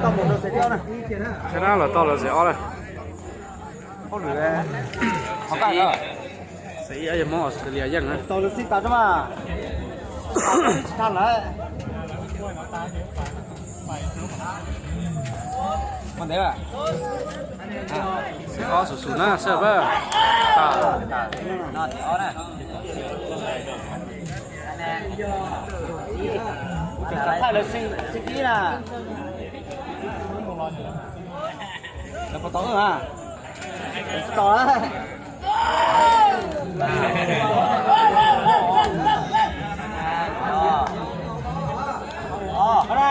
Tau mus rau xev ob na. Sab nab los tau lawv xev ob lawm. Xiv ib yog Hmoob Australia yeej na. Tau lawv xib tas rau mas. Tsis tas lawm. Mus ntev lawm. Xev ob xum xum na sab pab. Thaij lawv xib ib na. Lawv puas tau wb a? Tsis tau. Ob na,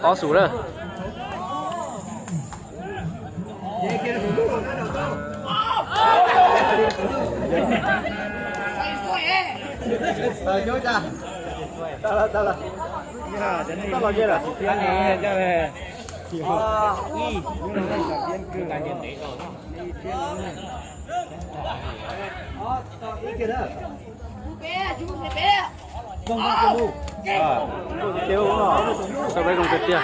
ob xum na. Sab peb zoo tiag tiag.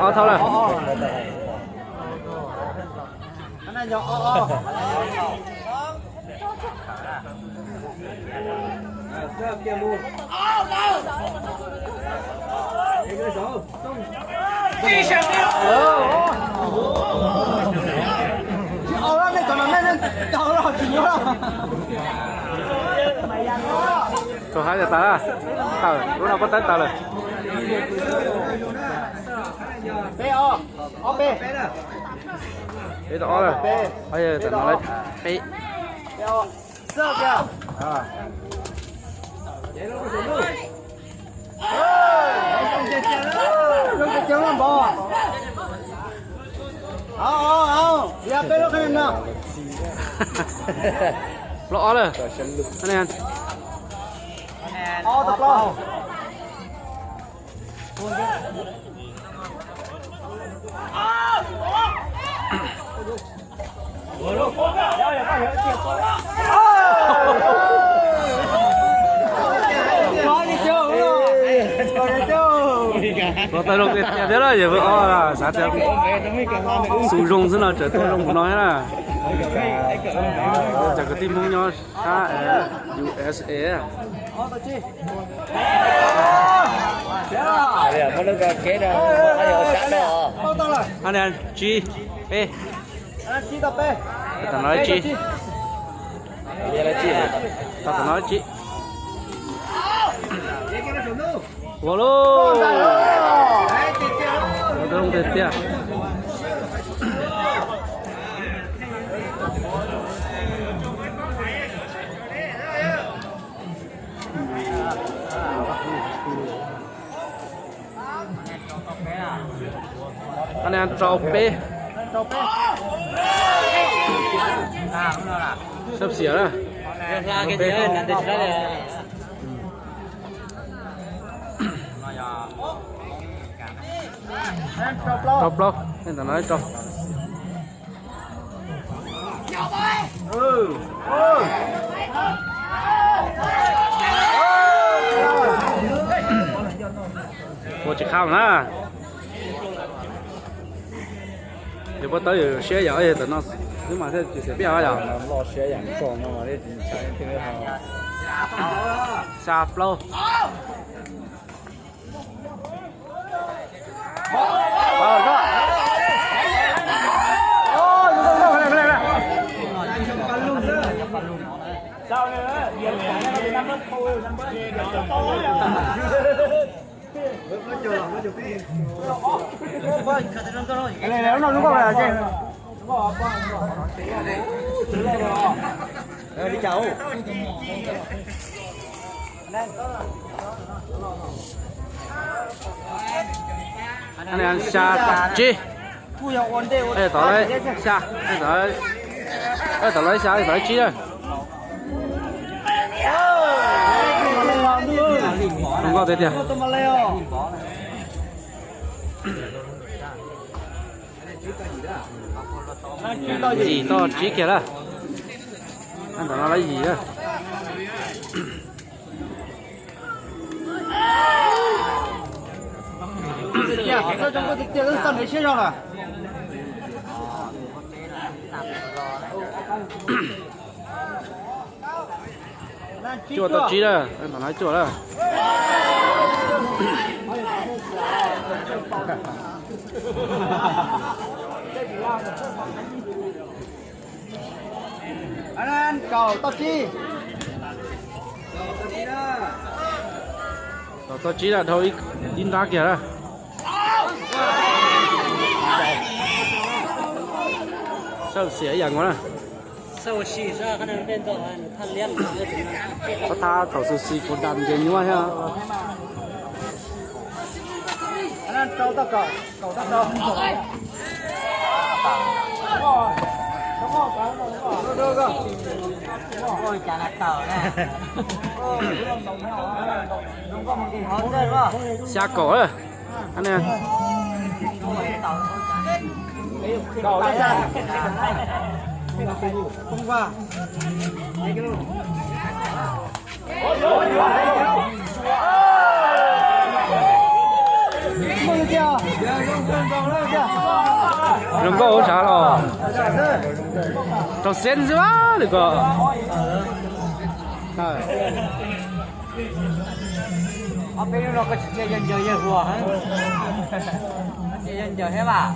Ob thaub lawm. Tau hais tias tas, tawm lub no pob tawb tawm lawm. Peb ob, ob peb. Peb tau ob lawm. Ob yog tam no lawv peb. Plaub ob lawm. Ob tau plaub. Tuav tau zoo tiag tiag thiab na, yog ob xav tias xu zoo xwb no tseem tuaj zoo npaum no thiab na. Cov kwv tij Hmoob nyob sab U S A. Ob niag tsib peb. Tam no tsib. Tam no tsib. Ua lauj. Ua tiag tiag. Ob niag rau peb. Sab xiam na. Rau plaub, tam no rau. Ua tsis qab na. Yog pob tawb yog siab yam yog tam no xwb mas thiaj tsis xiam peb yog. Xya plaub. Xya tsib. Tod xya, tod xya, tod tsib na. Zoo nkauj tiag tiag. Yim tau tsib kiag lawm. Ntawm no lawv yim lawm. Cuaj tau tsib lawm, ntawm no cuaj lawm. Kaum tau tsib. Kaum tau tsib lawm, dhau ib nrab kiag lawm. Xawj xiam ib yam nkaus na. Qhov thab thaum xu xis kuv dam nce nyuaj thiab. Xya kaum. Zoo nkauj ua sav los rau xeeb xwb lwm ko. Ob peb lub no koj tsis cia yawg ncaws yawg huas, cia yawg ncaws thiab mas.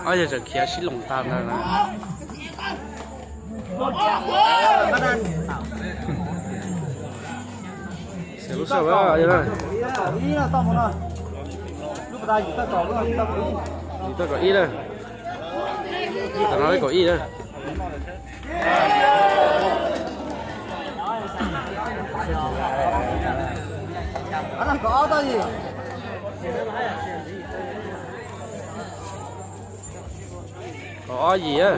Ob yawg tseem khiav sib loos tag ntawd na. Xia lub sij hawm. Yim tau kaum ib lawm. Tam no kaum ib lawm. Kaum ob yim.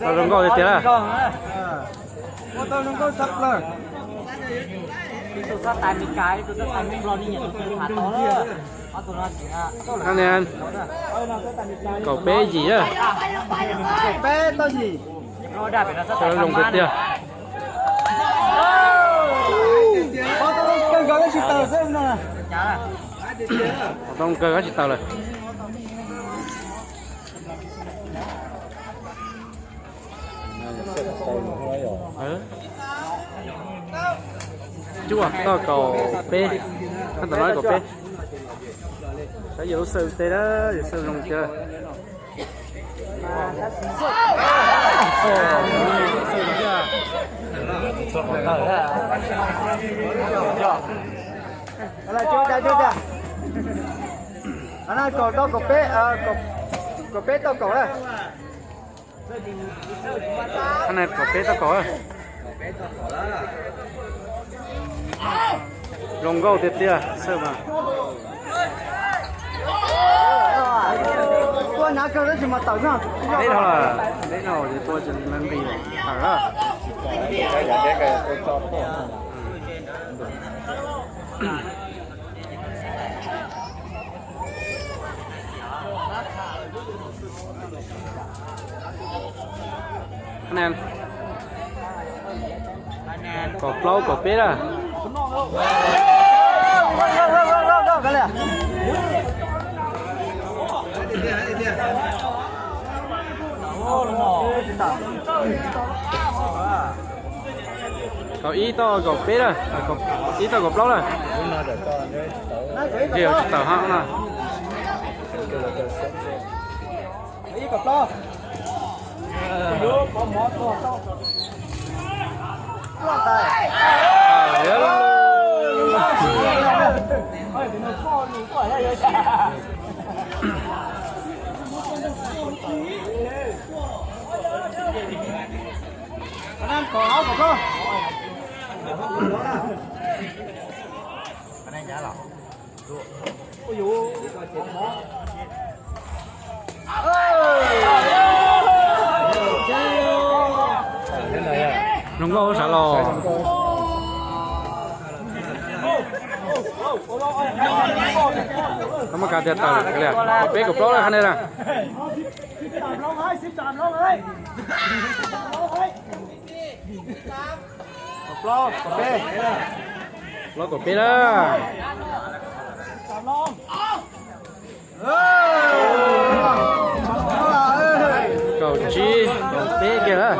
Tau zoo nkauj tiag tiag lawm. Ua tau zoo nkauj tshaj plaws. Ib tug sab tais Meskas, ib tug sab tais Hmoob Nplog, nej nyiam tus twg tham tau. Kaum peb yim. Kaum peb tau yim. Zoo tiag tiag. Tau zoo kawg, kab tsis tawm lawm. Cuaj tau kaum peb. Tab tom no kaum peb. Saib yawg lub xawb tes na, yawg xawb zoo tiag. Kaum tau kaum peb, kaum peb tau kaum na. Kaum peb tau kaum. Zoo nkauj tiag tiag xwb mas. Tua hnyav kawg tab sis mas tawm no. Deb dhau, deb dhau ces tua tsis nqis tawm lawm. Kaum plaub kaum peb na. Kaum ib tau kaum peb na, ib tau kaum plaub na. Tsis tawm hab na. Zoo nkauj sawv los. Koj muab kav tias tawm li, kaum peb kaum plaub lawm qhov no na. Plaub kaum peb na. Kaum tsib kaum peb kiag na.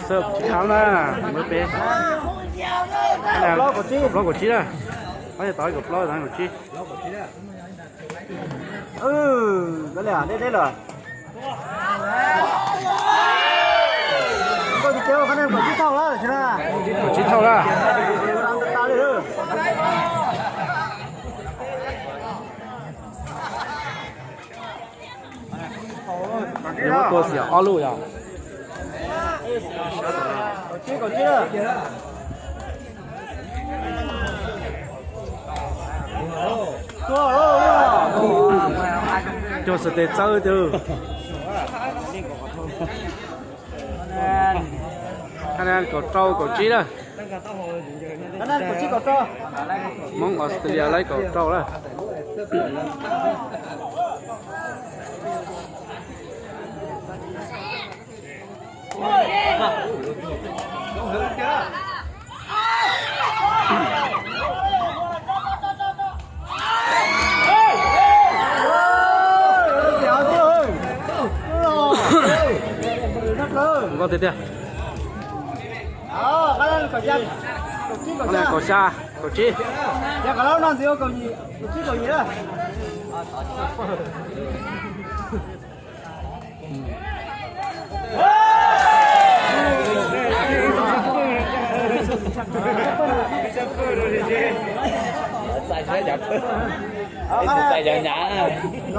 Xab tsis khab na, kaum plaub kaum tsib na. Qhov yog tau kaum plaub kaum tsib. Deb deb lawm. Kaum tsib thauj lawm. Yuav muab tua xiam ob lub yog. Cog xwm tes txawb twg. Kaum rau kaum tsib na. Hmoob Australia laib kaum rau na. Zoo nkauj tiag tiag. Kaum xya kaum tsib.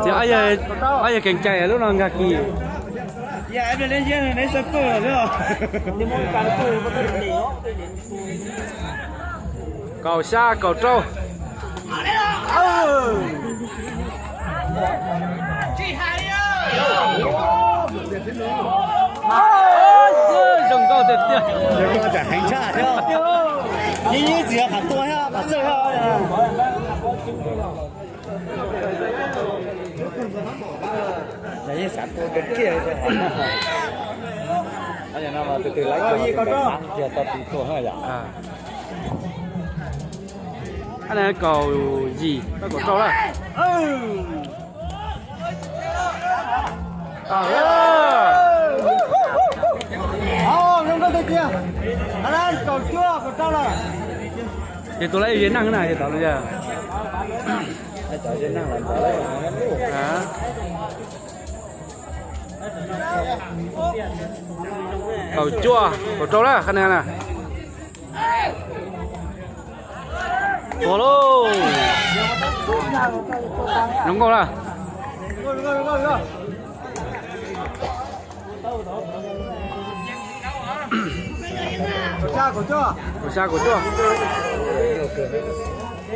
Ces ob yawg keev cai lub no nkag kis. Kaum xya kaum rau. Zoo nkauj tiag tiag. Yeej txiv qhov tua thiab qhov txawj thiab. Yeej xav tua kiag kiag. Tus twg laib kiag tau tus tua yom. Kaum yim tau kaum rau lawm. Ces tus laib ze neeg na ces tod. Kaum cuaj kaum rau lawm qhov no na. Tua lauj. Zoo nkauj na. Kaum xya kaum cuaj.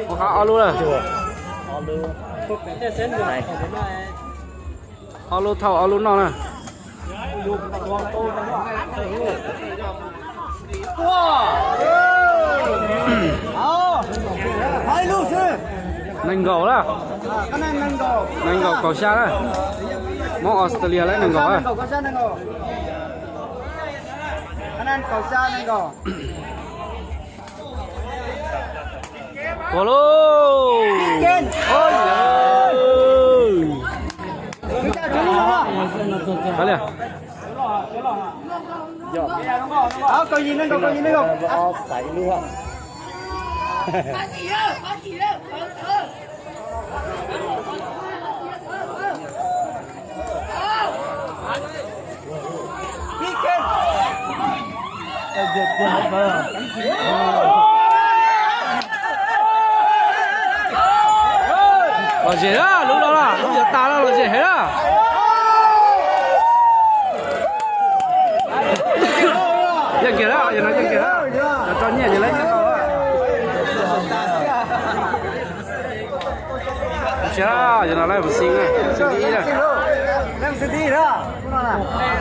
Ua qab ob lub lawm. Ob lub thauj ob lub noj na. Nees nkaum na. Nees nkaum kaum xya na. Hmoob Australia lawv nees nkaum na. Tua lauj. Kav liam. Ob kaum yim nees nkaum, kaum yim nees nkaum. Ob xaiv ib lub. Lom zem na, lub no na, lub yuav tas na, lom zem heev na. Yeej kiag na, yog no yeej kiag na. Tso nyiaj ces lawv nyiaj no. Sia, yog no lawv mus xi na, xi ib na.